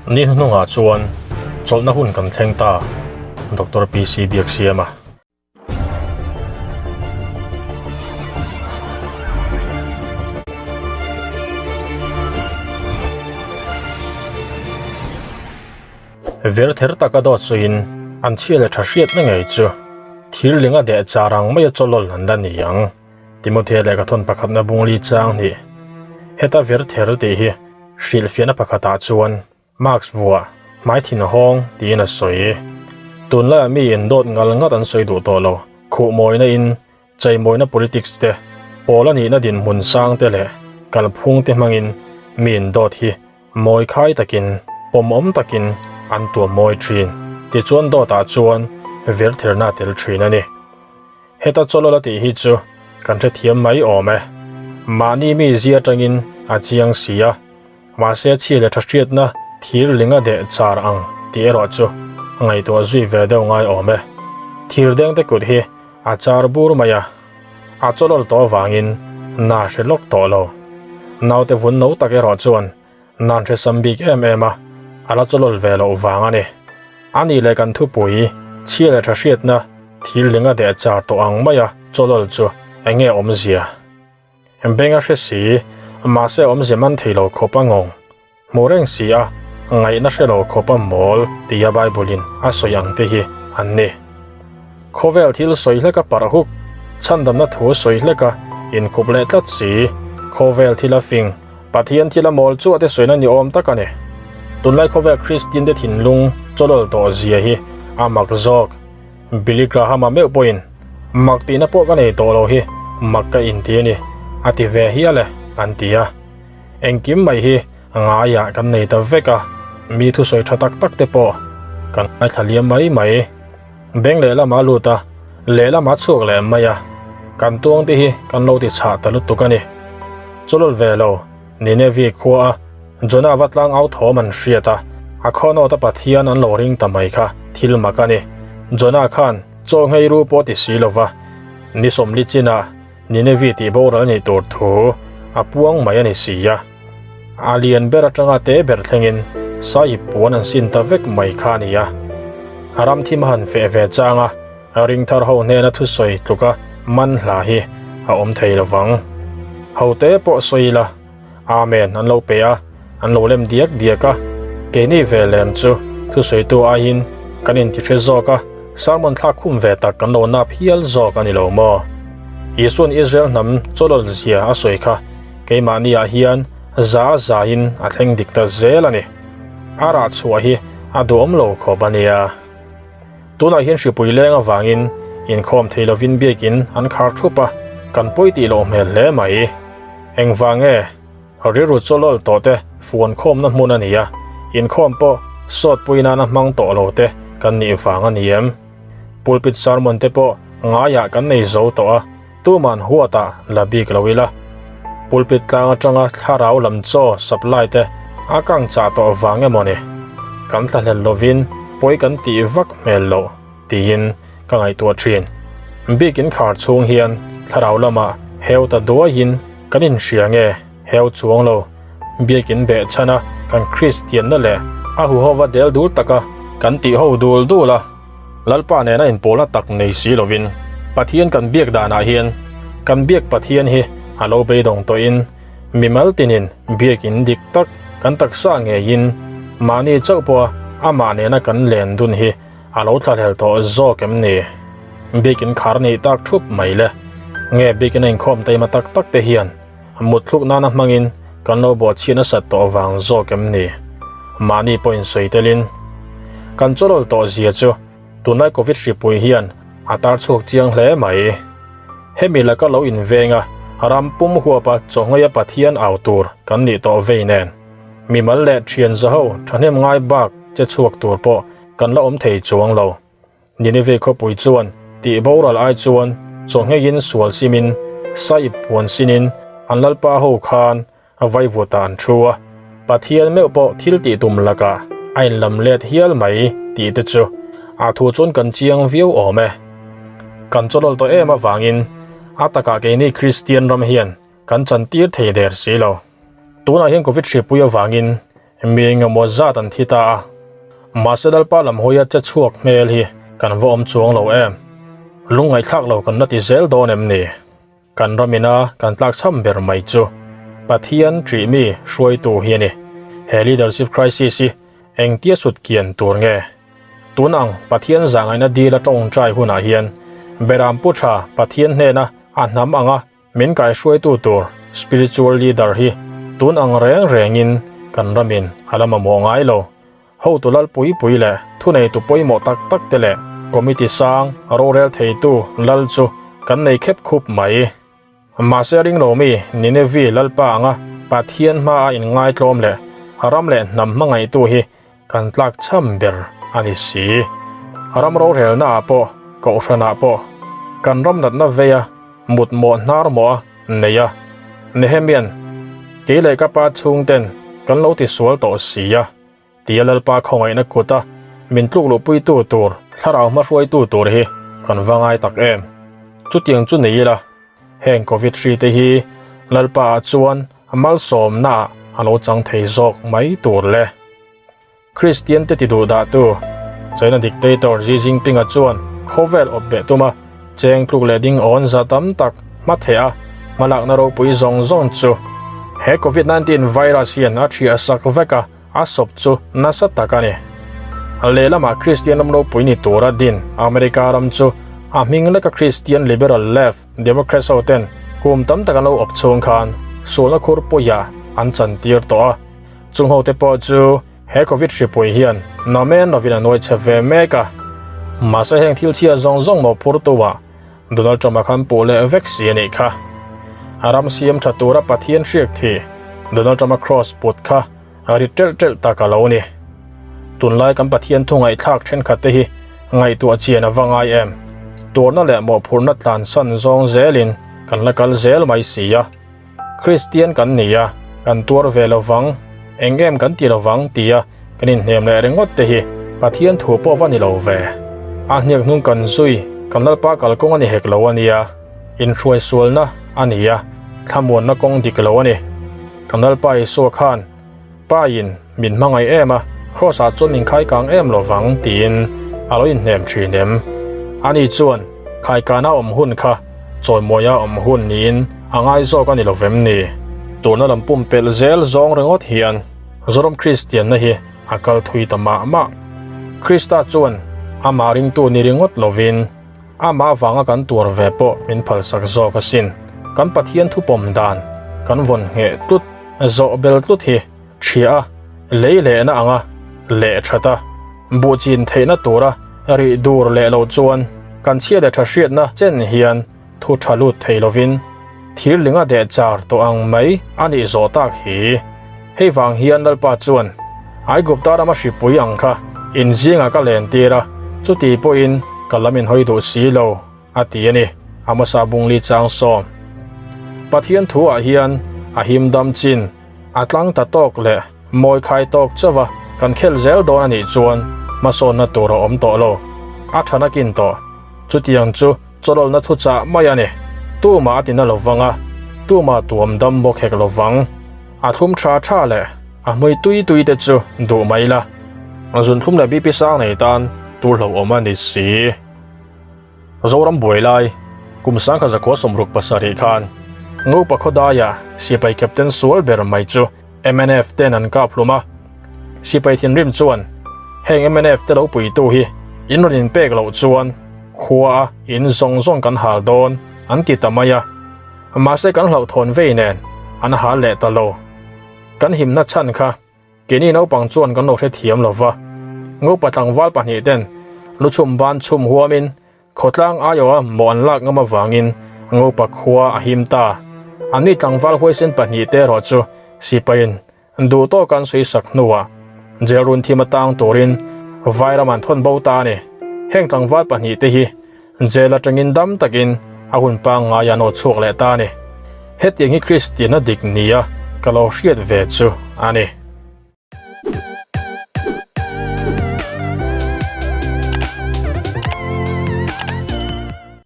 Ni hnuhnungah chuan chawlhna hun kan thleng ta, Doctor PC Biaksiama. Ver ther taka dawt sawiin an chhia leh tha hriatna ngei chu thir linga deh char ang maia chawlawl an la ni ang. Timothea lehkha thawn pakhatna bungli chang hnih heta ver ther tih hi hrilhfiahna pakhatah chuan Mask vuah hmai thin hawng tiin a sawi. Tunlaiah miin dawt ngal ngat an sawi duh tawh lo. Khuh mawina in Chaimawina politics te, pawl a nihna dinhmun sang te leh kalphung te hmangin miin dawt hi mawi khai takin, pawmawm takin an tuam mawi thin. Tichuan dawtah chuan vertherna a tel thin a ni. Heta chawlawla tih hi chu kan hrethiam mai awm e. Mahni mi zia atangin a chiang si a. Mahse chhia leh tha hriatna thir ling a deh char ang tih erawh chu ngaihtuah zui ve deuh ngai awm e. Thir dengte kut hi a char bur mai a, a chawlawl tawh avangin na hre lawk tawh lo. Naute vun no tak erawh chuan nan hre sam bik em em a, a la chawlawl ve loh vang a ni. A nih leh kan thupui chhia leh tha hriatna thir ling a deh char tawh ang maia chawlawl chu eng nge awmzia? Beng a hre si, mahse awmzia man thei lo khawp a ngawng. Hmu reng si a, ngaihna hre lo khawp a mawl tia Bible-in a sawi ang te hi an ni. Khawvel thil sawi hlek a parh huk, chhandamna thu sawi hlek a inkhup leh tlat si, khawvel thil a fing, Pathian thil a mawl chuah te sawina ni awm tak a ni. Tunlai khawvel Kristian te thinlung chawlawl tawh zia hi a mak zawk. Billy Graham-a meuh pawhin, Mak tihna pawh ka nei tawh lo hi mak ka inti a ni, a ti ve hial e, an ti a. Engkim mai hi ngaiah kan nei ta vek a, mi thusawi tha tak tak te pawh kan ngaithla liam mai mai. Beng lehlamah a lut a, lehlamah a chhuak leh mai a, kan tuang te hi kan lo ti chhah ta lutuk a ni. Chawlawl ve lo, Ninevi khua a Jonah va tlang au thawm an hriat a, a khawnawta Pathian an lo ring ta mai kha thil mak a ni. Jonah khan chaw nghei ru pawh ti si lo va, ni sawmli chinah Ninevi tih boral nih tur thu a puang mai a ni si a. A lian ber atanga te ber thlengin sahip puan an sin ta vek mai kha a ni a. A ram thim a han feh ve chang a, ringthar ho hnena thusawi tluka man hla hi a awm thei lo vang. Hote pawh sawi ila, Amen an lo pe a, an lo lem diak diak a, keini ve lem chu thusawitu aiin kan intihre zawk a, sermon thlak khum ve tak kan lo nap hial zawk a ni lo maw? Isuan Israel hnam chawlawl zia a sawi kha keimahni ah hian za a zain a thleng dik ta zel a ni. A rah chhuah hi a duhawm lo khawp a nia. Tunah hian hripui leng avangin inkhawm thei lovin biakin an khar thup a, kan pawi tih loh hmel hle mai. Engvang nge? Rilru chawlawl tawh te fuan khawmna hmun a ni a, inkhawm pawh sawtpui nana hmang tawh lo te kan nih vang a ni em? Pulpit sermon te pawh ngaiah kan nei zo tawh a, tuman huatah la bik lo ila. Pulpit tlang atanga thlarau lam chaw supply te a kang chah tawh vang emaw ni? Kan thlahlel lovin pawi kan tih vak hmel loh tiin ka ngaihtuah thin. Bikin khar chhung hian thlarau lamah heu ta duaiin kan inhria nge heu chuang lo. Biakin beh chhana kan Kristianna leh a huhova del dul taka kan tih ho dul dul a. Lalpa nena inpawlna tak nei si lovin Pathian kan biak danah hian kan biak Pathian hi a lo beidawng tawhin mimal tinin biakin dik tak kan taksa ngeiin mahni chauh pawha amah nena kan len dun hi a lo thlahlel tawh zawk em ni? Biakin khar nih tak thup mai le. Nge biakin a inkhawm taima tak tak te hian mutthluk nana hmangin kan lo bawhchhiat nasat tawh vang zawk em ni? Mahni pawhin sawi telin kan chawlawl tawh zia chu tunlai Covid hripui hian a tar chhuak chiang hle mai. Hemi laka lo inveng a, ram pum huapa chawnghaia Pathian au tur kan nih tawh vei nen. Mimal leh thian zaho thahnem ngai bak che chhuak tur pawh kan la awm thei chuang lo. Nineveh khawpui chuan tih boral ai chuan chawnghein sual simin saip puan sinin an lalpa ho khan a vaivutah an thu a, Pathian meuh pawh thil tih tum lakah a inlam let hial mai tih te chu a thu chuan kan chiang viau awm e. Kan chawlawl tawh em avangin a takah keini Kristian ram hian kan chantir thei der si lo. Tunah hian Covid hripui avangin. Mi engemaw zat an thi ta a. Mahse Lalpa lam hawia che chhuak hmel hi kan va awm chuang lo em? Lungngaihthlak lo kan la ti zel dawn em ni? Kan ram ina kan tlakchham ber mai chu Pathian ṭih mi hruaitu hi a ni. He leadership crisis hi engtia sut kian tur nge? Tun ang Pathian zahngaihna dil a tawngtai hunah hian Beram Pu Tha Pathian hnena a hnam anga min kaihruaitu tur spiritual leader hi tun ang reng rengin kan ramin a la mamawh ngai lo. Hotu lal pui pui leh thuneitu pawimawh tak tak te leh committee sang rorel theitu lal chu kan nei khep khup mai. Mahse ringlo mi Ninevi lalpa anga Pathian hmaa inngaitlawm leh ram leh hnam hmangaihtu hi kan tlak cham ber a ni si. Ram rorelna ah pawh kohhran ah pawh kan ram natna veia mut mawh hnar mawh a nei a. Nehemian, Kei leh ka pa chhungten kan lo tisual tawh si a. Tia Lalpa khawngaihna kuta min tluk luhpuitu tur thlarau hmahruaitu tur hi kan va ngai tak em. Chutiang chu nei ila, heng Covid hri te hi Lalpa ah chuan malsawmna ah a lo chang thei zawk mai tur le. Kristian te ti duh dahtu China dictator Xi Jinping-a chuan khawvel awp beh tuma Cheng tluk leh ding awn za tam tak hma theh a, hmalakna ropui zawng zawng chu he Covid 19 virus hian a thiah sak vek a, a sawp chu nasa tak a ni. Lehlamah Kristian ram ropui ni tura din America ram chu a hming leka Kristian liberal left Democrats ho ten kum tam tak an lo awp chhung khan sualna khur pawiah an chantir tawh a, chung ho te pawh chu He Covid hripui hian namen lovin a nuai chhe ve mek a, mahse heng thil chhia zawng zawng mawhphurtu ah Donald Trump-a khan puh leh vek si a nih kha. A ram siam tha tura Pathian hriak thi Donald Trump-a cross put kha a ri telh telh tak a lo ni. Tunlai kan Pathian thu ngaihthlak thenkhat te hi ngaihtuah chian a va ngai em? Tuarna leh mawhphurhna tlansan zawng zelin kan la kal zel mai si a. Kristian kan ni a, kan tuar ve lo vang, eng em kan ti lo vang tia kan inhnem leh ringawt te hi Pathian thu pawh va ni lo ve. A hniak hnung kan zui, kan Lalpa kalkawng a ni hek lo a nia, inhruai sualna a ni a, thlamuanna kawng dik lo a ni. Kan Lalpa Isua khan Pain min hmangaih em a, Kraws ah chuan min khaikang em lo vang tiin a lo inhnem thin em? Ani chuan khaikana awm hun kha chawimawia awm hun niin a ngai zawk a ni lo vem ni? Tuna lam pumpelh zel zawng ringawt hian Zoram Kristianna hi a kal thui ta mah mah. Krista chuan amah ringtu ni ringawt lovin Amah vanga kan tuar ve pawh min phalsak zawk asin. Kan Pathian thupawm dan kan vawn ngheh tlut, zawh bel tlut hi ṭhia a, lei lehna anga leh ṭhat a, buh chin theihna tura rih dur leh loh chuan kan chhia leh ṭha hriatna chen hian thu ṭha lut thei lovin thir linga deh char tawh ang mai a nih zawh tak hi. Hei vang hian Lalpa chuan, Aigupta rama hripui ang kha in zingah ka len tir a, chuti pawhin ka lam in hawi duh si lo, a ti a ni, Amosa Bungli Changsawm. Pathian thu ah hian a him dam chin, a tlang ta tawk leh mawi khai tawk chauh a kan khel zel dawn a nih chuan hmasawnna tur a awm tawh lo, a tha nakin tawh. Chutiang chu chawlawlna thuchah mai a ni. Tumah a tina lo vang a, tumah tuam dam bawk hek lo vang. A thlum tha tha leh a hmui tui tui te chu duh mai la, zunthlum leh BP sang nei tan tur hlauhawm a ni si. Zoram buai lai, kum 1967 khan Ngopa khawdaia sipai captain sual ber mai chu mnf ten an kap hlum a. Sipai thinrim chuan heng mnf te lo puitu hi in rawn inpek loh chuan khua a in zawng zawng kan hal dawn an ti ta mai a. Mahse kan hlauhthawn vei nen an hal leh ta lo. Kan himna chhan kha keini naupang chuan kan lo hrethiam lo va. Ngopa tlangval pahnihten lu chhum ban chhum huamin khawtlang aiawha mawh an lak ngam avangin Ngopa khua a him ta. Anni tlangval huaisen pahnihte erawh chu sipaiin Duh tawk an sawi sak hnuah jail run thim atang turin Vairam an thawn bo ta a ni. Heng tlangval pahnihte hi jail atangin dam takin a hun pangngai an aw chhuak leh ta a ni. Hetiang hi Kristianna dik nia ka lo hriat ve chu a ni.